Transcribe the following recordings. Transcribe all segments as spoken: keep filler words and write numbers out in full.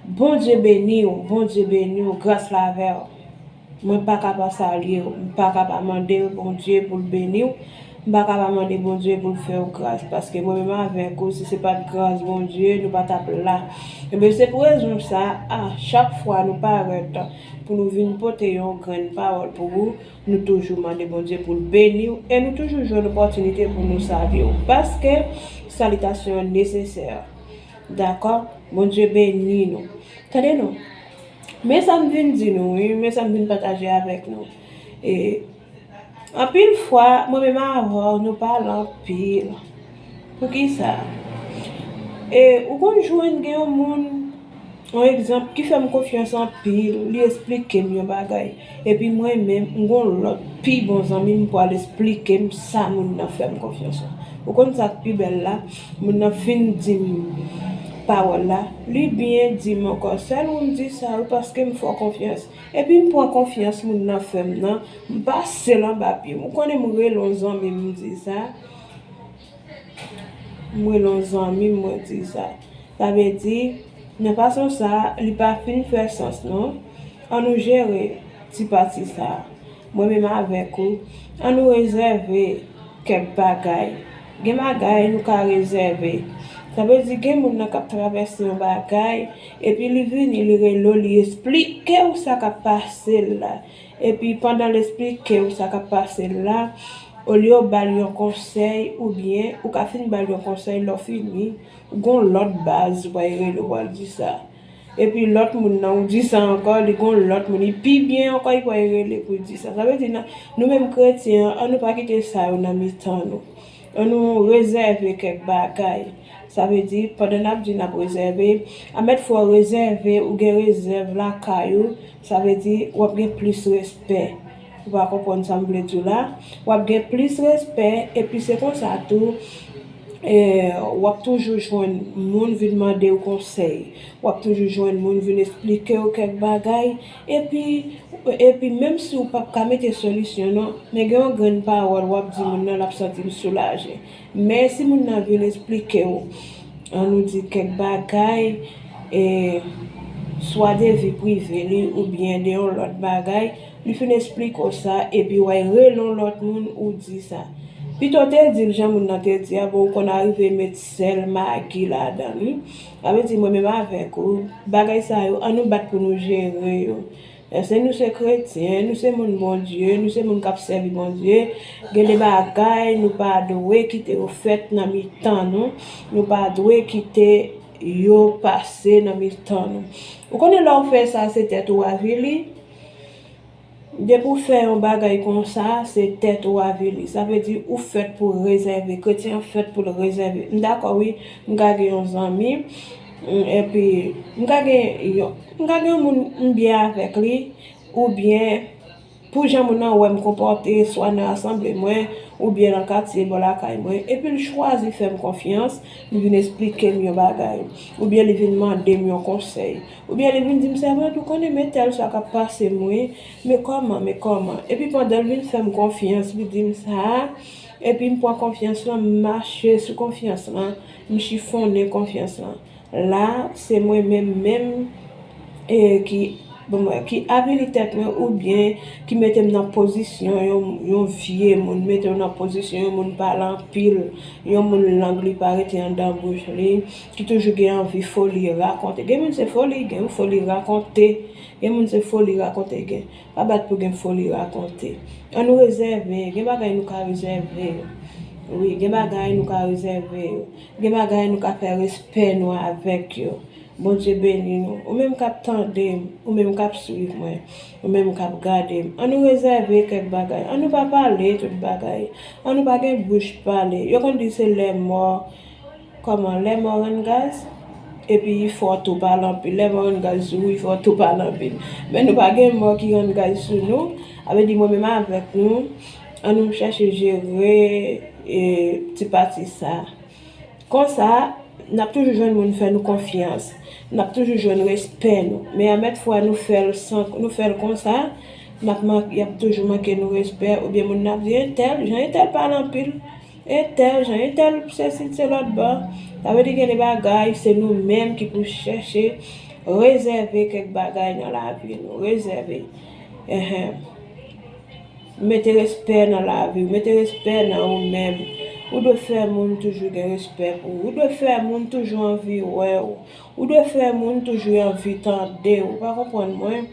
Bondye beni w, Bondye beni w, gras la avè w. Mwen pa ka pa salye w, m pa ka pa mande Bondye pou l beni w, m pa ka pa mande Bondye pou l fè w gras, paske mwen menm avèk ou, si se pa t gras Bondye, nou pa t ap la. Ebyen, se pou rezon sa a, chak fwa nou parèt pou nou vin pote yon grenn pawòl pou ou, nou toujou mande Bondye pou l beni w e nou toujou jwenn opòtinite pou nou salye w, paske salitasyon an nesesè. Dakò? Bondye beni nou. Tande non. Men sa m vin di nou, wi, men sa m vin pataje avèk nou. E, anpil fwa, mwen menm avè w, nou pale anpil. Poukisa? E, ou konn jwenn gen yon moun, yon egzanp, ki fè m konfyans anpil, li esplike m yon bagay. Epi mwen menm, m gon lòt, pi bon zanmi m pral esplike m sa moun nan fè m konfyans lan. Ou konn sa k pi bèl la? Moun nan fin di m pawòl la, li byen di m ankò, sèl ou m di sa wi, paske m fè w konfyans. Epi m pran konfyans moun nan fè m nan, m pase l anba pye m. Ou konnen m rele yon zanmi m, m di sa. M rele yon zanmi m, mwen di sa. Sa vle di, nan fason sa, li pa fin fè sans non. An nou jere ti pati sa. Mwen menm avèk ou, an nou rezève kèk bagay. Gen bagay nou ka rezève. Sa vle di gen moun nan k ap travèse yon bagay, epi li vini, li rele w, li esplike w sa k ap pase l la. Epi pandan l esplike w sa k ap pase l la, olye w ba l yon konsèy, oubyen ou ka fin ba l yon konsèy, lè w fini, ou gon lòt baz ou pral rele w pral di sa. Epi lòt moun nan ou di sa ankò, li gon lòt moun, li pi byen ankò, li pral rele pou l di sa. Sa vle di nan, nou menm kretyen an, an nou pa kite sa yo nan mitan nou. An nou rezève kèk bagay. Sa vle di, pandan n ap di n ap rezève, a mèt fè w rezève, ou gen rezèv lakay ou, sa vle di, w ap gen plis respè. Ou pa konprann sa m vle di w la? W ap gen plis respè, epi se konsa tou, e, w ap toujou jwenn moun vin mande w konsèy. W ap toujou jwenn moun vin esplike w kèk bagay. Epi, epi menm si w p ap ka mete solisyon non, men gen yon grenn pawòl w ap di moun nan, l ap santi l soulaje. Men si moun nan vin esplike w, an nou di kèk bagay, e, swa de vi prive li oubyen de yon lòt bagay, li fin esplike w sa, epi w al rele yon lòt moun, ou di sa. Pito w te di l jan moun nan te di a, bon, ou konn arive met sèl, magi ladan l, wi. Sa vle di, mwen menm avèk ou, bagay sa yo, an nou bat pou nou jere yo. Èske nou se kretyen, nou se moun Bondye, nou se moun k ap sèvi Bondye, gen de bagay nou pa dwe kite yo fèt nan mitan nou, nou pa dwe kite yo pase nan mitan nou. Ou konnen lè w fè sa, se tèt ou avili. Depi w fè yon bagay konsa, se tèt ou avili. Sa vle di ou fèt pou rezève. Kretyen an fèt pou l rezève. M dakò wi, m ka gen yon zanmi, mm, epi m ka gen yon, m ka gen yon moun m byen avèk li, oubyen pou jan moun nan wè m konpòte, swa nan asanble mwen, oubyen nan katye bò lakay mwen, epi l chwazi fè m konfyans, li vin esplike m yon bagay, oubyen li vin mande m yon konsèy, oubyen li vin di m, sèvant, ou konnen men tèl sa k ap pase m wi, men kòman, men kòman? Epi pandan l vin fè m konfyans, li di m sa, epi m pran konfyans lan, m mache sou konfyans lan, m chifonnen konfyans lan. La, se mwen menm menm, e, ki, bon, mwen, ki avili tèt mwen oubyen ki mete m nan pozisyon yon, yon vye moun, mete w nan pozisyon yon moun pale anpil, yon moun lang li pa rete anndan bouch li, ki toujou gen anvi foli rakonte. Gen moun se foli gen, foli rakonte. Gen moun se foli rakonte gen. Pa bat pou gen foli rakonte. An nou rezève, gen bagay nou ka rezève yo. Wi, gen bagay nou ka rezève yo. Gen bagay nou ka fè respè nou avèk yo. Bondye beni nou. Ou menm k ap tande m, ou menm k ap swiv mwen, ou menm k ap gade m. An nou rezève kèk bagay. An nou pa pale tout bagay. An nou pa gen bouch pale. Yo konn di se lè mò, kòman, lè mò rann gaz? Epi fò tou pale anpil. Lè mò rann gaz sou ou, fò tou pale anpil. Men nou pa gen mò ki rann gaz sou nou. Sa vle di mwen menm avèk nou, an nou chèche jere, e, ti pati sa. Konsa, n ap toujou jwenn moun fè nou konfyans. N ap toujou jwenn respè nou. Men a mèt fwa nou fè l san, nou fè l konsa, n ap man-, y ap toujou manke nou respè, oubyen moun nan ap di, entèl, jan entèl pale anpil, entèl, jan entèl sesi, se lòt bò. Sa vle di gen de bagay, se nou menm ki pou chèche Rezève kèk bagay nan lavi nou. Rezève. Enhen. Mete respè nan lavi w. Mete respè nan ou menm. Ou dwe fè moun toujou gen respè pou ou. Ou dwe fè moun toujou anvi wè w. Ou dwe fè moun toujou anvi tande w. Ou pa konprann mwen?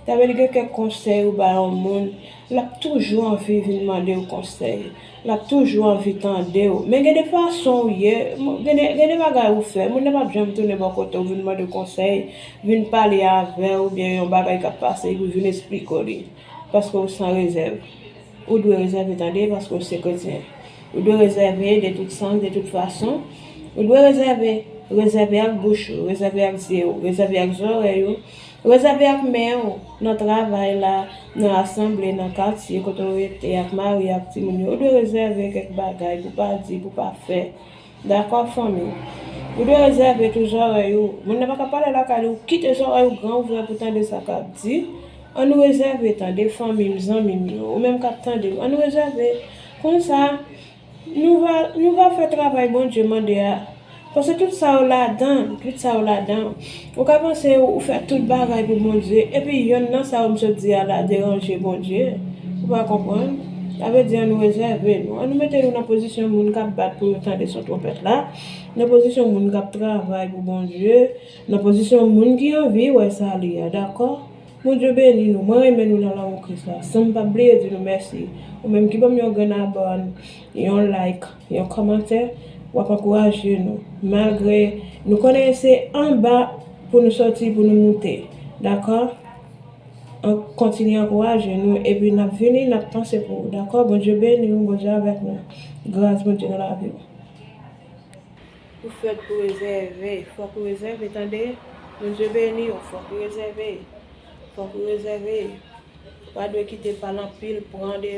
Sa vle di gen kèk konsèy ou ba yon moun, l ap toujou anvi vin mande w konsèy. L ap toujou anvi tande w. Men gen de fason ou ye, gen de, gen de bagay ou fè, moun nan p ap janm tounen bò kote w vin mande w konsèy, vin pale avè w, oubyen yon bagay k ap pase, epi w vin esplike w li. Paske w san rezèv. Ou dwe rezève tande, paske w se kretyen. Ou dwe rezève de tout sans, de tout fason. Ou dwe rezève. Rezève ak bouch ou, rezève ak zye w, rezève ak zòrèy ou, rezève ak men w, nan travay la, nan asanble, nan katye, kote w rete, ak mari, ak timoun yo. Ou dwe rezève kèk bagay pou pa di, pou pa fè. Dakò, fanmi? Ou dwe rezève tou zòrèy ou. Moun nan pa ka pale lakay ou, kite zòrèy ou gran ouvè pou tande sa k ap di. Ann nou rezève tande, fanmi m, zanmi m yo, ou menm k ap tande m, ann nou rezève. Konsa, nou va, nou va fè travay Bondye mande a. Paske tout sa yo ladan, tout sa yo ladan. Ou ka panse ou fè tout bagay pou Bondye, epi yonn nan sa yo m sot di a la deranje Bondye. Ou pa konprann? Sa vle di ann nou rezève nou. Ann nou mete nou nan pozisyon moun k ap bat pou yo tande son twonpèt la. Nan pozisyon moun k ap travay pou Bondye. Nan pozisyon moun ki anvi wè sali a, dakò? Bondye beni nou. Mwen renmen nou nan lanmou Kris la. San m pa bliye di nou mèsi. Ou menm ki ban m yon grenn abòn, yon like, yon kòmantè, w ap ankouraje nou. Malgre nou konnen se anba pou nou soti, pou nou moute. Dakò? An, kontinye ankouraje nou, epi n ap vini, n ap panse pou ou. Dakò? Bondye beni w, Bondye avèk nou. Gras Bondye nan lavi w. Ou fèt pou rezève. Fòk ou rezève, tande? Bondye beni w. Fòk ou rezève. Fòk ou rezève. Ou pa dwe kite pale anpil pran de